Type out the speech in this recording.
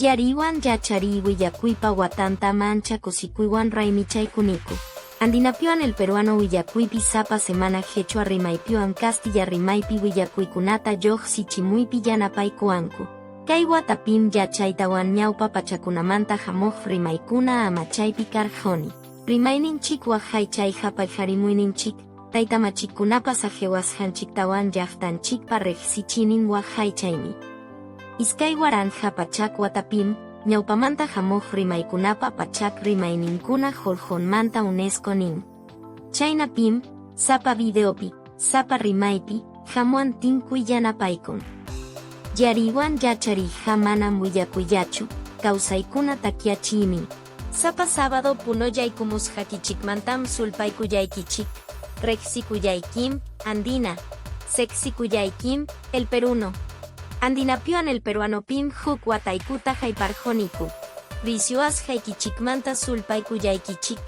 Yariwan yachariy willakuypa watantam ancha kusikuywan raymichaykuniku. Andinapiwan El Peruano willakuypi sapa semana qechwa rimaypiwan kastilla rimaypi willakuykunata lluqsichimuypi yanapaykuwanku. Kay watapim yachaytawan ñawpa pachakunamanta hamuq rimaykuna amachaypi karquni. Rimayninchik waqaychayqa paqarimuyninchik, taytamachikkunapa saqewasqanchiktawan llaqtanchikpa riqsichinin waqaychaymi. 2100 watapim, ñawpamanta hamuq rimaykunapa pachak rimayninkuna hurqunmanta UNESCO nin. Chaynapim, sapa videopi, sapa rimaypi, hamuan tinkuy yanapaykun. Yariwan yachariyqa manam willakuyllachu, kawsaykuna takyachiymi. Sapa sábado Puno yaykumusqaykichikmantam sulpaykullaykichik, riqsikuyaykim, Andina, seqsikuyaykim, El Peruno. Andinapiwan El Peruanopim huk wataykuta hayparquniku. Risyuasqaykichikmanta sulpaykullaykichik.